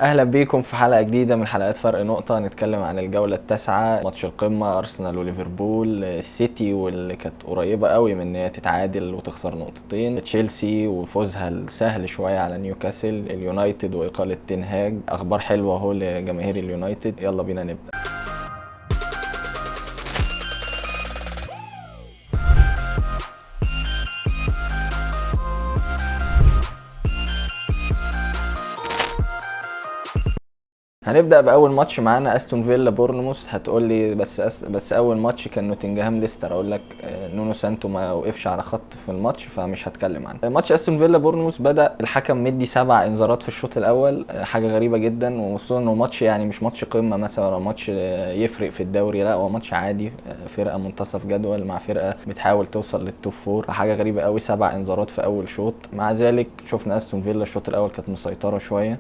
اهلا بيكم في حلقة جديدة من حلقات فرق نقطة. نتكلم عن الجولة التاسعة، ماتش القمه ارسنال وليفربول، السيتي واللي كانت قريبه قوي من ان هي تتعادل وتخسر نقطتين، تشيلسي وفوزها السهل شوية على نيوكاسل، اليونايتد واقاله تنهاج. اخبار حلوة اهو لجماهير اليونايتد. يلا بينا نبدا. هنبدأ بأول ماتش معانا أستون فيلا بورنموث. هتقول لي بس أول ماتش كان نوتنجهام ليستر، أقول لك نونو سانتو ما وقفش على خط في الماتش فمش هتكلم عنه. ماتش أستون فيلا بورنموث بدأ الحكم مدي 7 إنذارات في الشوط الأول، حاجة غريبة جدا، وخصوصا إنه ماتش يعني مش ماتش قمة مثلا ولا ماتش يفرق في الدوري، لا هو ماتش عادي، فرقة منتصف جدول مع فرقة بتحاول توصل لل top four، فحاجة غريبة قوي 7 إنذارات في أول شوط. مع ذلك شفنا أستون فيلا الشوط الأول كانت مسيطرة شوية،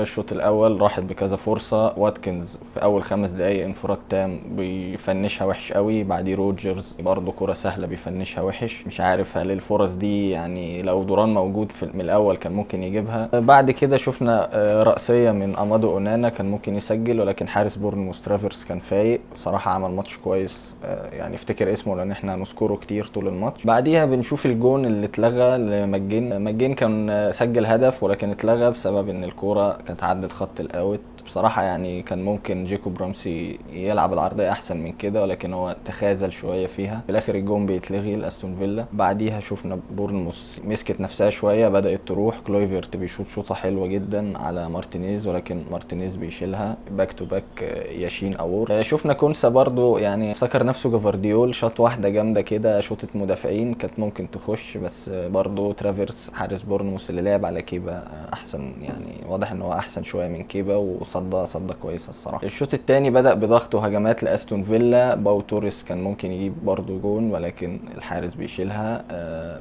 الشوط الاول راحت بكذا فرصة. واتكنز في اول 5 دقايق انفراد تام بيفنشها وحش قوي، بعديه روجرز برضه كره سهلة بيفنشها وحش، مش عارف هل الفرص دي يعني لو دوران موجود في من الاول كان ممكن يجيبها. بعد كده شفنا رأسية من امادو اونانا كان ممكن يسجل، ولكن حارس بورنموث ترافيرس كان فايق بصراحة، عمل ماتش كويس، يعني افتكر اسمه لان احنا هنذكره كتير طول الماتش. بعديها بنشوف الجون اللي اتلغى لماجين، ماجين كان سجل هدف ولكن اتلغى بسبب ان الكورة كانت عدت خط ال out. بصراحة يعني كان ممكن جيكوب رامسي يلعب العرضية احسن من كده، ولكن هو تخاذل شوية فيها. في الاخر الجون بيتلغي لاستون فيلا. بعديها شفنا بورنموث مسكت نفسها شوية، بدات تروح، كلويفرت بيشوط شوطه حلوة جدا على مارتينيز ولكن مارتينيز بيشيلها back to back ياشين اور. شفنا كونسا برضو يعني افتكر نفسه جفارديول، شاط واحدة جامدة كده شوطه مدافعين كانت ممكن تخش، بس برضو ترافيرس حارس بورنموث اللي لعب على كيبا احسن، يعني واضح ان هو احسن شوية من كيبا وصدى كويسة الصراحة. الشوط الثاني بدا بضغط وهجمات لاستون فيلا، باو توريس كان ممكن يجيب برضو جون ولكن الحارس بيشيلها.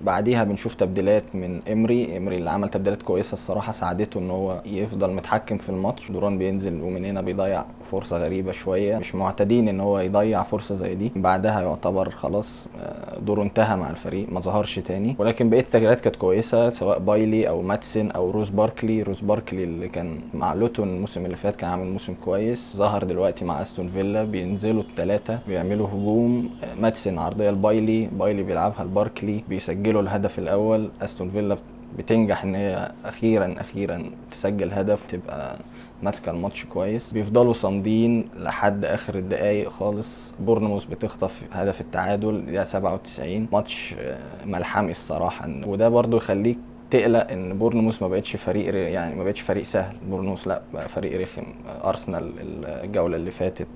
بعديها بنشوف تبديلات من امري اللي عمل تبديلات كويسة الصراحة، ساعدته ان هو يفضل متحكم في الماتش. دوران بينزل ومن هنا بيضيع فرصة غريبة شوية، مش معتادين ان هو يضيع فرصة زي دي. بعدها يعتبر خلاص دوره انتهى مع الفريق، ما ظهرش تاني، ولكن بقية التغييرات كانت كويسة سواء بايلي او ماتسن او روز باركلي. روز باركلي اللي كان مع لوتون الموسم اللي فات كان عامل موسم كويس، ظهر دلوقتي مع استون فيلا. بينزلوا الثلاثة بيعملوا هجوم، ماتسن عرضية لبايلي، بايلي بيلعبها لباركلي، بيسجلوا الهدف الاول. استون فيلا بتنجح ان هي اخيرا تسجل هدف، تبقى ماسكه الماتش كويس. بيفضلوا صامدين لحد اخر الدقايق خالص. بورنموث بتخطف هدف التعادل دقيقة 97. ماتش ملحمي الصراحة، وده برضو يخليك تقلق ان بورنموث ما بقتش فريق يعني ما بقتش فريق سهل. بورنموث لا بقى فريق رخم. ارسنال الجولة اللي فاتت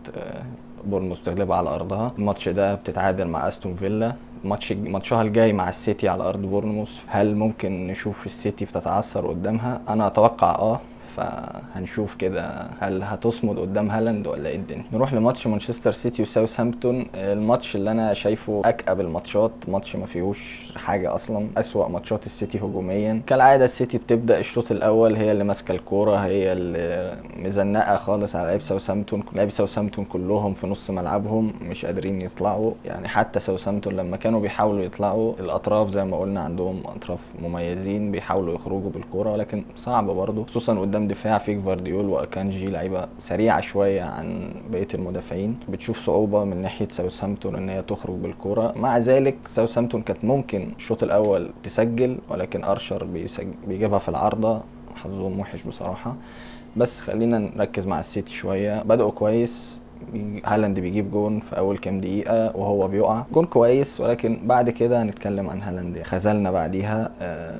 بورنموث تغلبها على ارضها، الماتش ده بتتعادل مع استون فيلا، ماتشها الجاي مع السيتي على ارض بورنموث. هل ممكن نشوف السيتي بتتعثر قدامها؟ انا اتوقع فهنشوف كده هل هتصمد قدام هالاند ولا ايه الدنيا. نروح لماتش مانشستر سيتي وساوثهامبتون، الماتش اللي انا شايفه اكأب الماتشات، ماتش ما فيهوش حاجة اصلا، اسوأ ماتشات السيتي هجوميا. كالعادة السيتي بتبدا الشوط الاول هي اللي ماسكه الكورة، هي اللي مزنقه خالص على لعيب ساوثهامبتون، لعيب ساوثهامبتون كلهم في نص ملعبهم مش قادرين يطلعوا. يعني حتى ساوثهامبتون لما كانوا بيحاولوا يطلعوا الاطراف زي ما قلنا عندهم اطراف مميزين بيحاولوا يخرجوا بالكورة، ولكن صعب برضه خصوصا قدام دفاع فيه جفارديول واكانجي لعيبة سريعة شوية عن بقية المدافعين. بتشوف صعوبة من ناحية ساوثهامبتون ان هي تخرج بالكورة. مع ذلك ساوثهامبتون كانت ممكن الشوط الاول تسجل، ولكن ارشر بيجيبها في العارضة، حظهم وحش بصراحة. بس خلينا نركز مع السيتي شوية. بدأوا كويس، هالاند بيجيب جون في اول كام دقيقة وهو بيقع، جون كويس، ولكن بعد كده هنتكلم عن هالاند خذلنا بعديها،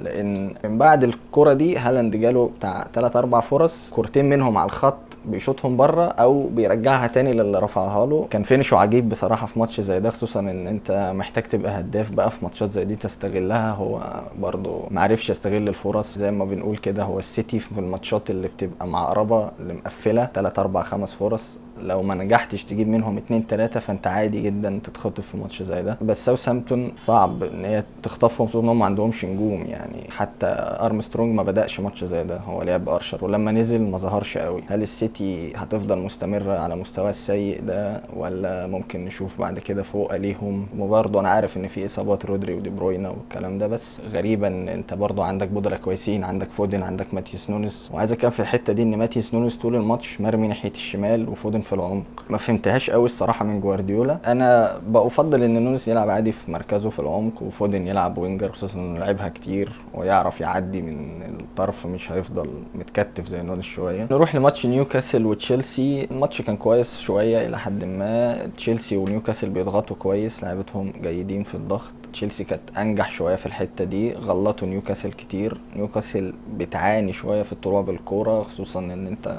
لان من بعد الكره دي هالاند جاله بتاع 3-4 فرص، كورتين منهم على الخط بيشوطهم بره او بيرجعها تاني للي رفعها له. كان finish ه عجيب بصراحة في ماتش زي ده، خصوصا ان انت محتاج تبقى هداف بقى في ماتشات زي دي تستغلها. هو برضه معرفش يستغل الفرص زي ما بنقول كده. هو السيتي في الماتشات اللي بتبقى معقربه اللي مقفلة 3 4 5 فرص لو ما نجحتش تجيب منهم 2-3 فانت عادي جدا تتخطف في ماتش زي ده. بس ساوثهامبتون صعب ان هي تخطفهم، خصوصا ان هم ما عندهمش نجوم، يعني حتى ارمسترونج ما بدأش ماتش زي ده، هو لعب ارشر ولما نزل ما ظهرش قوي. هل السيتي هتفضل مستمرة على مستوى السيء ده ولا ممكن نشوف بعد كده فوق ليهم؟ وبرضه انا عارف ان في اصابات رودري ودي بروينا والكلام ده، بس غريبا انت برضه عندك بدلة كويسين، عندك فودن، عندك ماتيس نونس. وعايز اتكلم في الحتة دي ان ماتيس نونس طول الماتش مرمي ناحية الشمال وفودن في العمق، ما فهمتهاش قوي الصراحة من جوارديولا. انا بفضل ان نونس يلعب عادي في مركزه في العمق وفودن يلعب winger، خصوصا انه لعبها كتير ويعرف يعدي من الطرف، مش هيفضل متكتف زي نونس شوية. نروح لماتش نيوكاسل وتشيلسي. الماتش كان كويس شوية الى حد ما، تشيلسي ونيوكاسل بيضغطوا كويس، لعبتهم جيدين في الضغط. تشيلسي كانت انجح شوية في الحتة دي، غلطوا نيوكاسل كتير. نيوكاسل بتعاني شوية في الطلوع بالكورة، خصوصا ان انت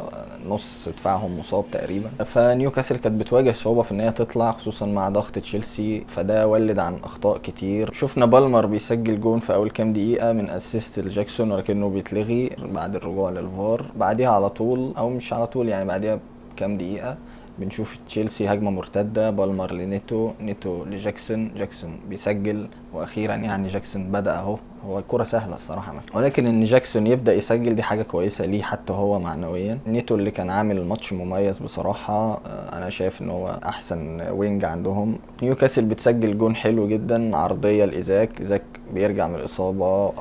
نص دفاعهم مصاب تقريبا، فنيوكاسل كانت بتواجه صعوبة في ان هي تطلع خصوصا مع ضغط تشيلسي، فده ولد عن اخطاء كتير. شفنا بالمر بيسجل جون في اول كام دقيقة من assist لجاكسون، ولكنه بيتلغي بعد الرجوع للفار. بعديها على طول، او مش على طول يعني، بعديها بكام دقيقة بنشوف تشيلسي هجمة مرتدة، بالمر لنيتو، نيتو لجاكسون، جاكسون بيسجل، واخيرا يعني جاكسون بدأ اهو. هو الكرة سهلة الصراحة، ولكن ان جاكسون يبدأ يسجل دي حاجة كويسة ليه حتى هو معنويا. نيتو اللي كان عامل الماتش مميز بصراحة، انا شايف ان هو احسن wing عندهم. نيوكاسل بتسجل جون حلو جدا، عرضية لإيزاك، إيزاك بيرجع من الإصابة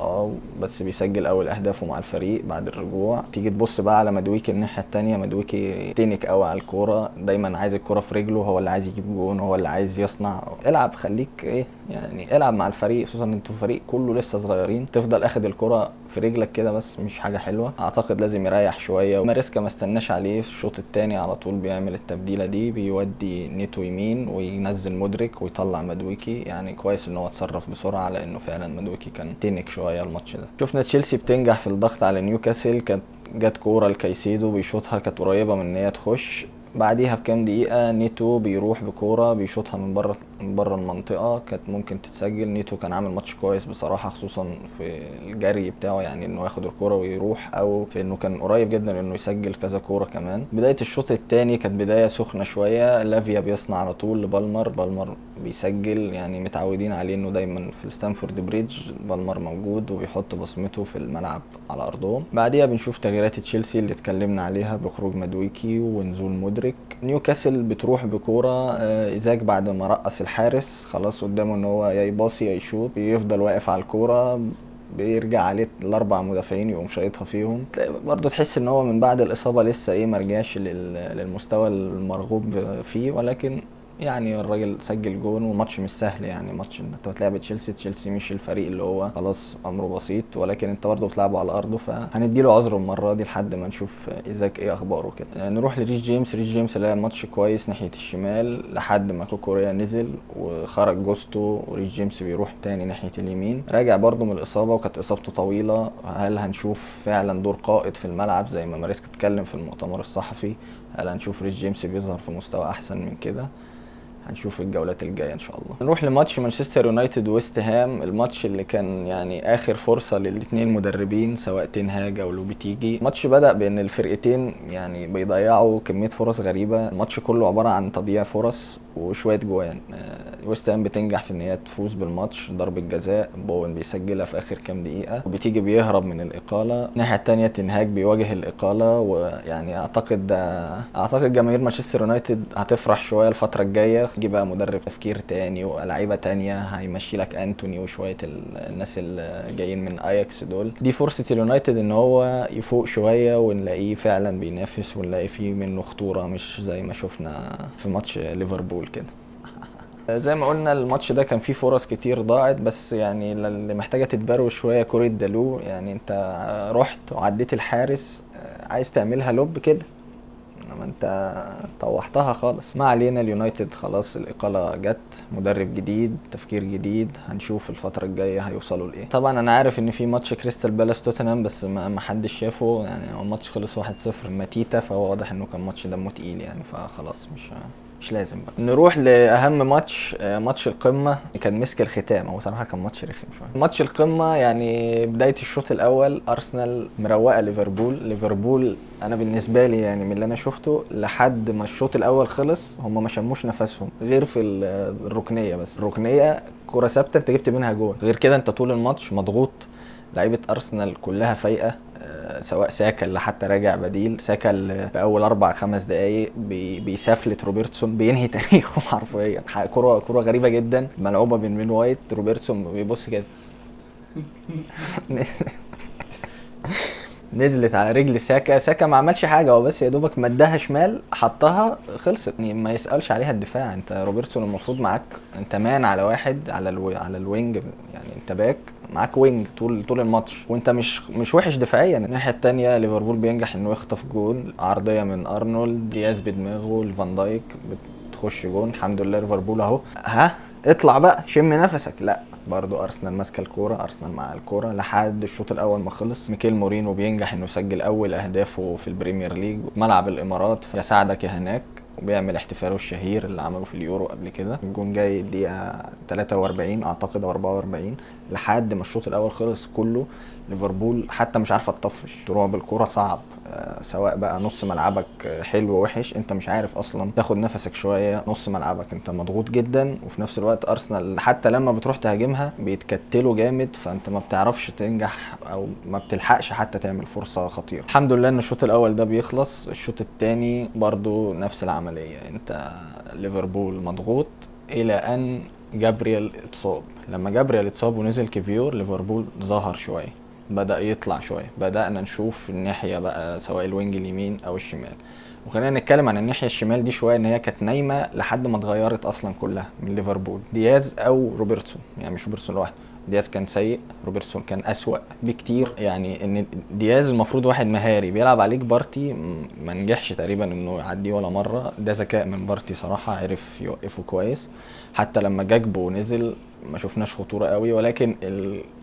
بس بيسجل اول اهدافه مع الفريق بعد الرجوع. تيجي تبص بقى على مدويكي الناحية التانية، مدويكي تنك قوي على الكورة، دايما عايز الكرة في رجله، هو اللي عايز يجيب جون، هو اللي عايز يصنع. العب، خليك ايه يعني، العب مع الفريق، خصوصا ان انتوا فريق كله لسه صغيرين، تفضل اخد الكرة في رجلك كده بس مش حاجة حلوة. اعتقد لازم يريح شوية. ماريسكا ما استناش عليه في الشوط الثاني، على طول بيعمل التبديلة دي، بيودي نيتو يمين وينزل مدرك ويطلع مدويكي. يعني كويس ان هو اتصرف بسرعة، لانه فعلا مدويكي كان تنك شوية الماتش ده. شفنا تشيلسي بتنجح في الضغط على نيوكاسل، كانت جت كورة لكايسيدو بيشوطها، كانت قريبة من ان هي تخش. بعديها بكام دقيقة نيتو بيروح بكورة بيشوطها من بره المنطقة، كانت ممكن تتسجل. نيتو كان عامل ماتش كويس بصراحة، خصوصا في الجري بتاعه، يعني انه ياخد الكورة ويروح، او في انه كان قريب جدا انه يسجل كذا كورة كمان. بداية الشوط الثاني كانت بداية سخنة شوية، لافيا بيصنع على طول لبالمر، بالمر بيسجل، يعني متعودين عليه انه دايما في ستامفورد بريدج بالمر موجود وبيحط بصمته في الملعب على ارضهم. بعديها بنشوف تغييرات تشيلسي اللي اتكلمنا عليها بخروج مدويكي ونزول مودريك. نيوكاسل بتروح بكوره، ايزاك بعد ما رقص الحارس خلاص قدامه ان هو يا يباصي يا يشوط، بيفضل واقف على الكورة، بيرجع عليه الاربع مدافعين يقوم شايطها فيهم. برضه تحس ان هو من بعد الاصابة لسه ايه، ما رجعش للمستوى المرغوب فيه، ولكن يعني الراجل سجل جون، وماتش مش سهل يعني، ماتش انت بتلعب تشيلسي، تشيلسي مش الفريق اللي هو خلاص امره بسيط، ولكن انت برضه بتلعبه على ارضه، فهنديله عذره المرة دي لحد ما نشوف ايزاك ايه اخباره كده. يعني نروح لريس جيمس. ريس جيمس لعب ماتش كويس ناحية الشمال لحد ما كوكوريا نزل وخرج جوستو، وريس جيمس بيروح تاني ناحية اليمين، راجع برضه من الاصابة وكانت اصابته طويلة. هل هنشوف فعلا دور قائد في الملعب زي ما ماريسكا اتكلم في المؤتمر الصحفي؟ هل هنشوف ريس جيمس بيظهر في مستوى احسن من كده؟ هنشوف الجولات الجاية ان شاء الله. نروح لماتش مانشستر يونايتد ويست هام، الماتش اللي كان يعني اخر فرصة للاثنين مدربين سواء تنهاج او لوبيتيجي. الماتش بدا بان الفرقتين يعني بيضيعوا كمية فرص غريبة، الماتش كله عبارة عن تضييع فرص وشوية جوان. ويست هام بتنجح في ان هي تفوز بالماتش، ضربه جزاء بوين بيسجلها في اخر كام دقيقة، وبتيجي بيهرب من الاقالة. الناحية الثانية تنهاج بيواجه الاقالة، ويعني اعتقد جماهير مانشستر يونايتد هتفرح شوية الفترة الجاية، يجي بقى مدرب تفكير تاني ولاعيبه تانية، هيمشي لك انتوني وشوية الناس اللي جايين من اياكس دول. دي فرصة اليونايتد ان هو يفوق شوية ونلاقيه فعلا بينافس، ونلاقي فيه منه خطورة، مش زي ما شفنا في ماتش ليفربول كده. زي ما قلنا الماتش ده كان فيه فرص كتير ضاعت، بس يعني اللي محتاجه تتبروز شوية كرة دالو. يعني انت رحت وعديت الحارس، عايز تعملها lob كده، انما انت طوحتها خالص. ما علينا، اليونايتد خلاص الاقالة جت، مدرب جديد، تفكير جديد، هنشوف الفترة الجاية هيوصلوا لايه. طبعا انا عارف ان في ماتش كريستال بالاس توتنهام، بس ما حدش شافه، يعني هو الماتش خلص 1-0 ماتيتا، فهو واضح انه كان ماتش دمه تقيل يعني، فخلاص مش لازم بقى. نروح لاهم ماتش، ماتش القمه، كان مسك الختام. هو صراحة كان ماتش رخم شوية. ماتش القمه يعني بداية الشوط الاول ارسنال مروقه ليفربول. ليفربول انا بالنسبة لي يعني من اللي انا شفته لحد ما الشوط الاول خلص هم ما شموش نفسهم غير في الركنيه، بس الركنيه كره ثابتة انت جبت منها جول، غير كده انت طول الماتش مضغوط. لعيبة ارسنال كلها فايقه، سواء ساكا اللي حتى راجع بديل، ساكا اللي في اول 4-5 دقائق بيسفلت روبرتسون، بينهي تاريخه حرفيا. كره غريبة جدا ملعوبه بين بين وايت، روبرتسون بيبص كده نزلت على رجل ساكا، ساكا ما عملش حاجة، هو بس يا دوبك مدها شمال حطها خلصت، ما يسالش عليها الدفاع. انت روبرتسون المفروض معاك انت man على واحد على على ال wing، يعني انت back معاك wing طول الماتش، وانت مش وحش دفاعيا. الناحية الثانية ليفربول بينجح انه يخطف جول، عرضية من ارنولد، دياز بدماغه لفان دايك بتخش جون. الحمد لله ليفربول اهو، ها اطلع بقى شم نفسك. لا برضو ارسنال ماسكه الكورة، ارسنال مع الكورة لحد الشوط الاول ما خلص. ميكيل مورينو بينجح انه يسجل اول اهدافه في البريمير ليج، ملعب الامارات، يا ساعدك يا هناك، وبيعمل احتفاله الشهير اللي عمله في اليورو قبل كده. الجون جاي الدقيقة 43 اعتقد او 44. لحد ما الشوط الاول خلص كله ليفربول حتى مش عارفه تطفش، تروح بالكورة صعب، سواء بقى نص ملعبك حلو وحش انت مش عارف اصلا تاخد نفسك شوية، نص ملعبك انت مضغوط جدا، وفي نفس الوقت ارسنال حتى لما بتروح تهاجمها بيتكتلوا جامد، فانت ما بتعرفش تنجح او ما بتلحقش حتى تعمل فرصة خطيرة. الحمد لله ان الشوط الاول ده بيخلص. الشوط الثاني برضو نفس العملية، انت ليفربول مضغوط الى ان جابرييل اتصاب. لما جابرييل اتصاب ونزل كيفيور، ليفربول ظهر شوية، بدأ يطلع شوية، بدأنا نشوف الناحية بقى سواء ال wing اليمين أو الشمال. وخلينا نتكلم عن الناحية الشمال دي شوية، إن هي كانت نايمة لحد ما اتغيرت أصلا كلها من ليفربول، دياز أو روبرتسون، يعني مش روبرتسون لوحده، دياز كان سيء، روبرتسون كان أسوأ بكتير. يعني إن دياز المفروض واحد مهاري بيلعب عليك بارتي، ما نجحش تقريبا إنه يعديه ولا مرة، ده ذكاء من بارتي صراحة، عرف يوقفه كويس. حتى لما جاكبو نزل ما شفناش خطورة قوي، ولكن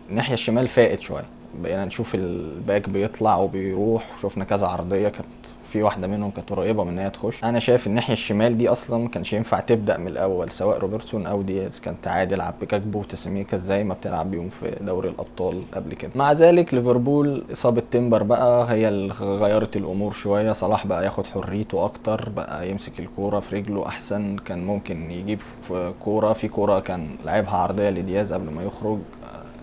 الناحية الشمال فاقت شوية، بقينا نشوف ال back بيطلع وبيروح، شفنا كذا عرضية كانت في واحدة منهم كانت قريبه من ان هي تخش. انا شايف الناحية الشمال دي اصلا ما كانش ينفع تبدا من الاول، سواء روبرتسون او دياز، كان تعادل العب بجاكبو وتسميكا زي ما بتلعب بيهم في دوري الابطال قبل كده. مع ذلك ليفربول اصابه تيمبر بقى هي اللي غيرت الامور شوية، صلاح بقى ياخد حريته اكتر، بقى يمسك الكورة في رجله احسن، كان ممكن يجيب في كورة، في كورة كان لعبها عرضية لدياز قبل ما يخرج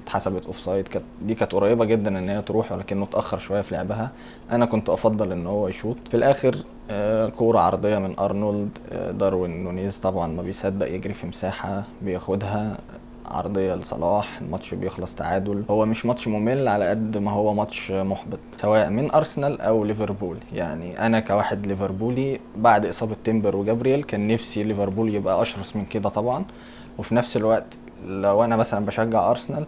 اتحسبت offside، كانت دي كانت قريبه جدا ان هي تروح، ولكنه اتاخر شوية في لعبها. انا كنت افضل ان هو يشوط. في الاخر كورة عرضية من ارنولد، داروين نونيز طبعا ما بيصدق يجري في مساحة بياخدها، عرضية لصلاح، الماتش بيخلص تعادل. هو مش ماتش ممل على قد ما هو ماتش محبط سواء من ارسنال او ليفربول. يعني انا كواحد ليفربولي بعد اصابه تيمبر وجابرييل كان نفسي ليفربول يبقى اشرس من كده طبعا، وفي نفس الوقت لو انا مثلا بشجع ارسنال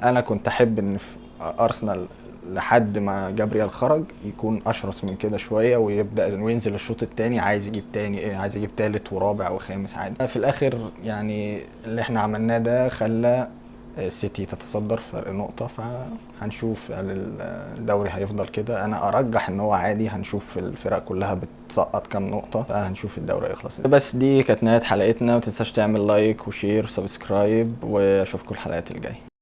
انا كنت احب ان في ارسنال لحد ما جابرييل خرج يكون اشرس من كده شوية، ويبدا وينزل الشوط الثاني عايز يجيب تاني، عايز يجيب تالت ورابع وخامس عادي. في الاخر يعني اللي احنا عملناه ده خلى السيتي تتصدر فرق نقطة، فهنشوف هل الدوري هيفضل كده. انا ارجح ان هو عادي، هنشوف الفرق كلها بتسقط كام نقطة، فهنشوف الدوري يخلص. بس دي كانت نهاية حلقتنا، ما تنساش تعمل like و share و subscribe، واشوفكم الحلقات الجاية.